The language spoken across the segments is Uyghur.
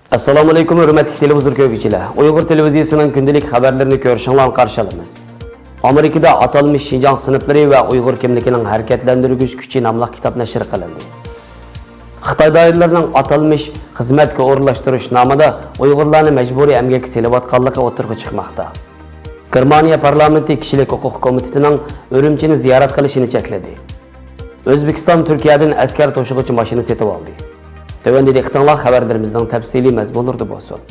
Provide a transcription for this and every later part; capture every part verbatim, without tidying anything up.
ئەسسالامۇئەلەيكۇم، ھۆرمەتلىك تېلېۋىزور كۆرگۈچىلەر! ئۇيغۇر تېلېۋىزىيىسىنىڭ كۈندىلىك خەۋەرلىرىنى كۆرۈشۈڭلارنى قارشى ئالىمىز. ئامېرىكىدا ئاتالمىش شىنجاڭ سىنىپلىرى ۋە ئۇيغۇر كىملىكىنىڭ ھەرىكەتلەندۈرگۈچ كۈچى ناملىق كىتاب نەشر قىلىندى. خىتاي دائىرىلىرىنىڭ ئاتالمىش خىزمەتكە ئورۇنلاشتۇرۇش نامىدا ئۇيغۇرلارنى مەجبۇرىي ئەمگەككە سېلىۋاتقانلىقى ئوتتۇرىغا چىقماقتا. گېرمانىيە پارلامېنتى كىشىلىك ھوقۇق كومىتېتىنىڭ ئۈرۈمچىنى زىيارەت قىلىشىنى چەكلىدى. ئۆزبېكىستان تۈركىيەدىن ئەسكەر توشۇغۇچى ماشىنا سېتىۋالدى. تۆۋەندە دىققىتىڭلار خەۋەرلىرىمىزنىڭ تەپسىلىي مەزمۇنلىرىدا بولسۇن.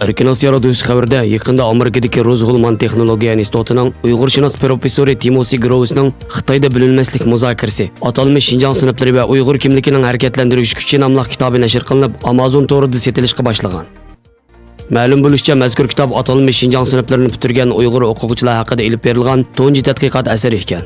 ئەركىن ئاسىيا رادىيوسى خەۋىرىدە، يېقىندا ئامېرىكىدىكى روز ھولمان تېخنولوگىيە ئىنستىتۇتىنىڭ ئۇيغۇرشۇناس پروفېسسورى تىموسى گروۋسنىڭ خىتايدا بۆلۈنمەسلىك مۇزاكىرىسى، ئاتالمىش شىنجاڭ سىنىپلىرى ۋە ئۇيغۇر كىملىكىنىڭ ھەرىكەتلەندۈرگۈچ كۈچى ناملىق كىتابى نەشر قىلىنىپ، ئامازون تورىدا سېتىلىشقا باشلىغان. مەلۇم بولۇشىچە، مەزكۇر كىتاب ئاتالمىش شىنجاڭ سىنىپلىرىنى پۈتتۈرگەن ئۇيغۇر ئوقۇغۇچىلار ھەققىدە ئېلىپ بېرىلغان تۇنجى تەتقىقات ئەسىرى ئىكەن.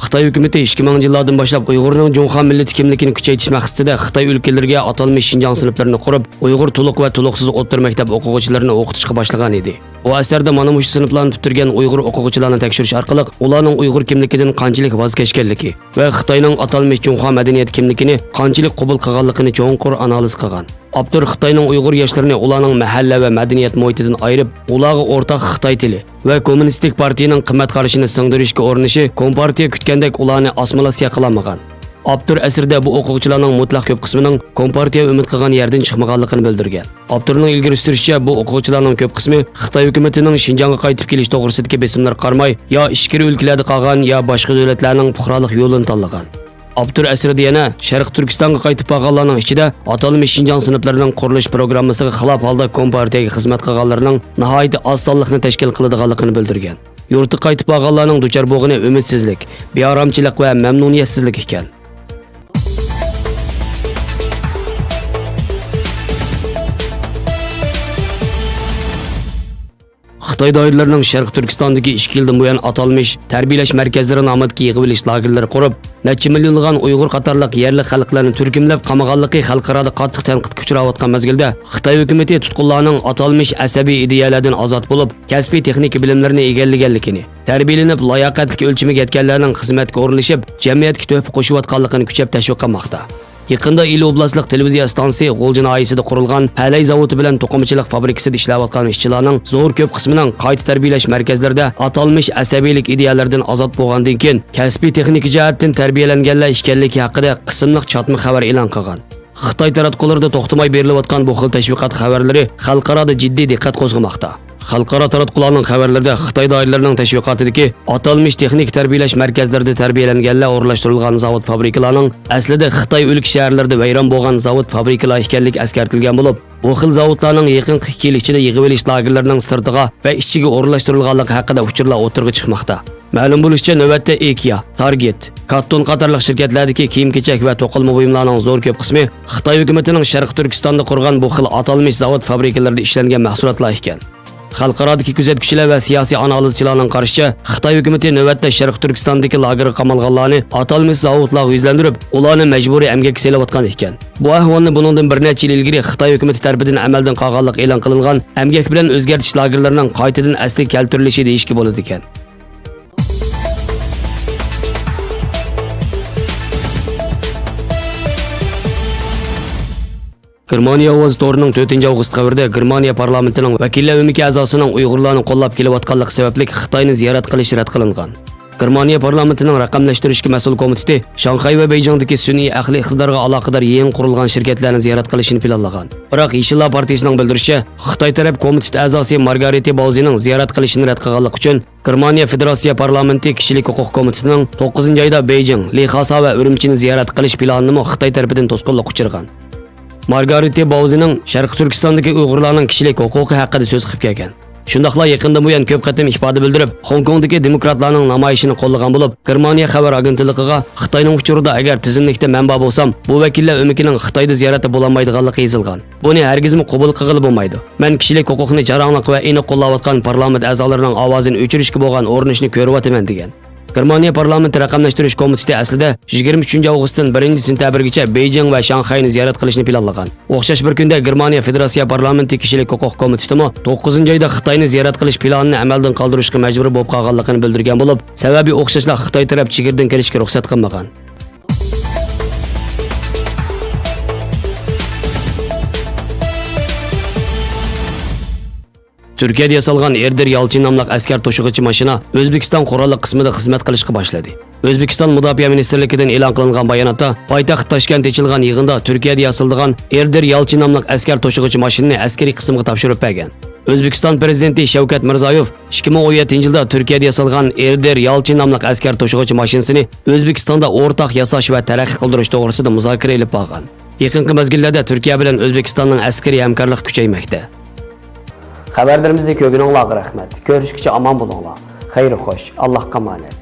خىتاي ھۆكۈمىتى ئىككى مىڭىنچى يىللاردىن باشلاپ ئۇيغۇرنىڭ جۇڭخۇا مىللىتى كىملىكىنى كۈچەيتىش مەقسىتىدە خىتاي ئۆلكىلىرىگە ئاتالمىش شىنجاڭ سىنىپلىرىنى قۇرۇپ، ئۇيغۇر تولۇق ۋە تولۇقسىز ئوتتۇرا مەكتەپ ئوقۇغۇچىلىرىنى ئوقۇتۇشقا باشلىغان ئىدى. بۇ ئەسەردە مانا مۇشۇ سىنىپلارنى پۈتتۈرگەن ئۇيغۇر ئوقۇغۇچىلارنى تەكشۈرۈش ئارقىلىق، ئۇلارنىڭ ئۇيغۇر كىملىكىدىن قانچىلىك ۋاز كەچكەنلىكى ۋە خىتاينىڭ ئاتالمىش جۇڭخۇا مەدەنىيەت كىملىكىنى قانچىلىك قوبۇل قىلغانلىقىنى چوڭقۇر ئانالىز قىلغان. ئاپتور خىتاينىڭ ئۇيغۇر ياشلىرىنى ئۇلارنىڭ مەھەللە ۋە مەدەنىيەت مۇھىتىدىن ئايرىپ، ئۇلارغا ئورتاق خىتاي تىلى ۋە كوممۇنىستىك پارتىيىنىڭ قىممەت قارىشىنى سىڭدۈرۈشكە ئۇرۇنۇشى كومپارتىيە كۈتكەندەك ئۇلارنى ئاسسىمىلياتسىيە قىلالمىغان. ئاپتور ئەسىرىدە بۇ ئوقۇغۇچىلارنىڭ مۇتلەق كۆپ قىسمىنىڭ كومپارتىيە ئۈمىد قىلغان يەردىن چىقمىغانلىقىنى بىلدۈرگەن. ئاپتورنىڭ ئىلگىرى سۈرۈشىچە، بۇ ئوقۇغۇچىلارنىڭ كۆپ قىسمى خىتاي ھۆكۈمىتىنىڭ شىنجاڭغا قايتىپ كېلىش توغرىسىدىكى بېسىملىرىغا قارىماي، يا ئىچكىرى ئۆلكىلەردە قالغان، يا باشقا دۆلەتلەرنىڭ پۇقرالىق يولىنى تاللىغان. ئاپتور ئەسىرىدە يەنە شەرقىي تۈركىستانغا قايتىپ بارغانلارنىڭ ئىچىدە ئاتالمىش شىنجاڭ سىنىپلىرىنىڭ قۇرۇلۇش پروگراممىسىغا خىلاپ ھالدا كومپارتىيەگە خىزمەت قىلغانلىرىنىڭ ناھايىتى ئاز سانلىقنى تەشكىل قىلىدىغانلىقىنى بىلدۈرگەن. يۇرتقا قايتىپ بارغانلارنىڭ دۇچار بولغىنى ئۈمىدسىزلىك، بىئارامچىلىق ۋە مەمنۇنىيەتسىزلىك ئىكەن. خىتاي دائىرىلىرىنىڭ شەرقىي تۈركىستاندىكى ئىككى يىلدىن بۇيان ئاتالمىش تەربىيەلەش مەركەزلىرى نامىدىكى يىغىۋېلىش لاگېرلىرى قۇرۇپ، نەچچە مىليونلىغان ئۇيغۇر قاتارلىق يەرلىك خەلقلەرنى تۈركۈملەپ قامىغانلىقى خەلقئارادا قاتتىق تەنقىدكە ئۇچراۋاتقان مەزگىلدە، خىتاي ھۆكۈمىتى تۇتقۇنلارنىڭ ئاتالمىش ئەسەبىي ئىدىيەلەردىن ئازاد بولۇپ، كەسپىي تېخنىكا بىلىملىرىنى ئىگىلىگەنلىكىنى، تەربىيەلىنىپ، لاياقەتلىك ئۆلچىمىگە يەتكەنلەرنىڭ خىزمەتكە ئورۇنلىشىپ، جەمئىيەتكە تۆھپە قوشۇۋاتقانلىقىنى كۈچەپ تەشۋىق قىلماقتا. يېقىندا ئىلى ئوبلاستلىق تېلېۋىزىيە ئىستانسىسى غۇلجا ناھىيەسىدە قۇرۇلغان پەلەي زاۋۇتى بىلەن توقۇمىچىلىق فابرىكىسىدا ئىشلەۋاتقان ئىشچىلارنىڭ زور كۆپ قىسمىنىڭ قايتا تەربىيەلەش مەركەزلىرىدە ئاتالمىش ئەسەبىيلىك ئىدىيەلەردىن ئازاد بولغاندىن كېيىن، كەسپىي تېخنىكا جەھەتتىن تەربىيەلەنگەنلەر ئىكەنلىكى ھەققىدە قىسىملىق چاتما خەۋەر ئېلان قىلغان. خىتاي تاراتقۇلىرىدا توختىماي بېرىلىۋاتقان بۇ خىل تەشۋىقات خەۋەرلىرى خەلقئارادا جىددىي دىققەت قوزغىماقتا. خەلقئارا تاراتقۇلارنىڭ خەۋەرلىرىدە خىتاي دائىرىلىرىنىڭ تەشۋىقاتىدىكى ئاتالمىش تېخنىكا تەربىيەلەش مەركەزلىرىدە تەربىيەلەنگەنلەر ئورۇنلاشتۇرۇلغان زاۋۇت-فابرىكىلارنىڭ ئەسلىدە خىتاي ئۆلكە شەھەرلىرىدە ۋەيران بولغان زاۋۇت-فابرىكىلار ئىكەنلىكى ئەسكەرتىلگەن بولۇپ، بۇ خىل زاۋۇتلارنىڭ يېقىنقى ئىككى يىل ئىچىدە يىغىۋېلىش لاگېرلىرىنىڭ سىرتىغا ۋە ئىچىگە ئورۇنلاشتۇرۇلغانلىقى ھەققىدە ئۇچۇرلار ئوتتۇرىغا چىقماقتا. مەلۇم بولۇشىچە، نۆۋەتتە ئېكىيا، تارگېت، كاتتون قاتارلىق شىركەتلەردىكى كىيىم-كېچەك ۋە توقۇلما بۇيۇملارنىڭ زور كۆپ قىسمى خىتاي ھۆكۈمىتىنىڭ شەرقىي تۈركىستاندا قۇرغان بۇ خىل ئاتالمىش زاۋۇت-فابرىكىلىرىدا ئىشلەنگەن مەھسۇلاتلار ئىكەن. خەلقئارادىكى كۆزەتكۈچىلەر ۋە سىياسىي ئانالىزچىلارنىڭ قارىشىچە، خىتاي ھۆكۈمىتى نۆۋەتتە شەرقىي تۈركىستاندىكى لاگېرغا قامالغانلارنى ئاتالمىش زاۋۇتلارغا يۈزلەندۈرۈپ، ئۇلارنى مەجبۇرىي ئەمگەككە سېلىۋاتقان ئىكەن. بۇ ئەھۋالنى بۇنىڭدىن بىر نەچچە يىل ئىلگىرى خىتاي ھۆكۈمىتى تەرىپىدىن ئەمەلدىن قالغانلىقى ئېلان قىلىنغان ئەمگەك بىلەن ئۆزگەرتىش لاگېرلىرىنىڭ قايتىدىن ئەسلىگە كەلتۈرۈلۈشى دېيىشكە بولىدىكەن. گېرمانىيە ئاۋازى تورىنىڭ تۆتىنچى ئاۋغۇست خەۋىرىدە گېرمانىيە پارلامېنتىنىڭ ۋەكىللەر ئۆمىكى ئەزاسىنىڭ ئۇيغۇرلارنى قوللاپ كېلىۋاتقانلىقى سەۋەبلىك خىتاينى زىيارەت قىلىشى رەت قىلىنغان. گېرمانىيە پارلامېنتىنىڭ رەقەملەشتۈرۈشكە مەسئۇل كومىتېتى شاڭخەي ۋە بېيجىڭدىكى سۈنئىي ئەقلىي ئىقتىدارغا ئالاقىدار يېڭى قۇرۇلغان شىركەتلەرنى زىيارەت قىلىشنى پىلانلىغان. بىراق، يېشىللار پارتىيىسىنىڭ بىلدۈرۈشىچە، خىتاي تەرەپ كومىتېت ئەزاسى مارگارىتى باۋزىنىڭ زىيارەت قىلىشىنى رەت قىلغانلىقى ئۈچۈن، گېرمانىيە فېدېراتسىيە پارلامېنتى كىشىلىك ھوقۇق كومىتېتىنىڭ توققۇزىنچى ئايدا بېيجىڭ، لىخاسا ۋە ئۈرۈمچىنى زىيارەت قىلىش پىلانىنىمۇ خىتاي تەرىپىدىن توسقۇنلۇققا ئۇچرىغان. مارگارىتى باۋزىنىڭ شەرقىي تۈركىستاندىكى ئۇيغۇرلارنىڭ كىشىلىك ھوقۇقى ھەققىدە سۆز قىلىپ كەلگەن. شۇنداقلا يېقىندىن بۇيان كۆپ قېتىم ئىپادە بىلدۈرۈپ، خوڭكوڭدىكى دېموكراتلارنىڭ نامايىشىنى قوللىغان بولۇپ، گېرمانىيە خەۋەر ئاگېنتلىقىغا خىتاينىڭ ئۇچۇرىدا ئەگەر تىزىملىكتە مەن بار بولسام، بۇ ۋەكىللەر ئۆمىكىنىڭ خىتايدا زىيارەتتە بولالمايدىغانلىقى يېزىلغان. بۇنى ھەرگىزمۇ قوبۇل قىلغىلى بولمايدۇ. مەن كىشىلىك ھوقۇقنى جاراڭلىق ۋە ئېنىق قوللاۋاتقان پارلامېنت ئەزالىرىنىڭ ئاۋازىنى ئۆچۈرۈشكە بولغان ئۇرۇنۇشنى كۆرۈۋاتىمەن، دېگەن. گېرمانىيە پارلامېنتى رەقەملەشتۈرۈش كومىتېتى ئەسلىدە يىگىرمە ئۈچىنچى ئاۋغۇستتىن بىرىنچى سېنتەبىرگىچە بېيجىڭ ۋە شاڭخەينى زىيارەت قىلىشنى پىلانلىغان. ئوخشاش بىر كۈندە گېرمانىيە فېدېراتسىيە پارلامېنتى كىشىلىك ھوقۇق كومىتېتىمۇ توققۇزىنچى ئايدا خىتاينى زىيارەت قىلىش پىلانىنى ئەمەلدىن قالدۇرۇشقا مەجبۇر بولۇپ قالغانلىقىنى بىلدۈرگەن بولۇپ، سەۋەبى ئوخشاشلا خىتاي تەرەپ چېگرىدىن كىرىشكە رۇخسەت قىلمىغان. تۈركىيەدە ياسالغان ئېردېر يالچىن ناملىق ئەسكەر توشۇغۇچى ماشىنا ئۆزبېكىستان قوراللىق قىسمىدا خىزمەت قىلىشقا باشلىدى. ئۆزبېكىستان مۇداپىئە مىنىستىرلىكىدىن ئېلان قىلىنغان باياناتتا، پايتەخت تاشكەنتتە ئېچىلغان يىغىندا تۈركىيەدە ياسىلىدىغان ئېردېر يالچىن ناملىق ئەسكەر توشۇغۇچى ماشىنىنى ئەسكىرىي قىسىمغا تاپشۇرۇپ بەرگەن. ئۆزبېكىستان پىرېزىدېنتى شەۋكەت مىرزىيويېۋ ئىككى مىڭ ئون يەتتىنچى يىلدا تۈركىيەدە ياسالغان ئېردېر يالچىن ناملىق ئەسكەر توشۇغۇچى ماشىنىسىنى ئۆزبېكىستاندا ئورتاق ياساش ۋە تەرەققىي قىلدۇرۇش توغرىسىدا مۇزاكىرە ئېلىپ بارغان. يېقىنقى مەزگىللەردە تۈركىيە بىلەن ئۆزبېكىستاننىڭ ئەسكىرىي ھەمكارلىقى كۈچەيمەكتە. خەۋەرلىرىمىزنى كۆرگىنىڭلارغا رەھمەت. كۆرۈشكىچە ئامان بولۇڭلار. خەير خوش. ئاللاھقا ئامانەت.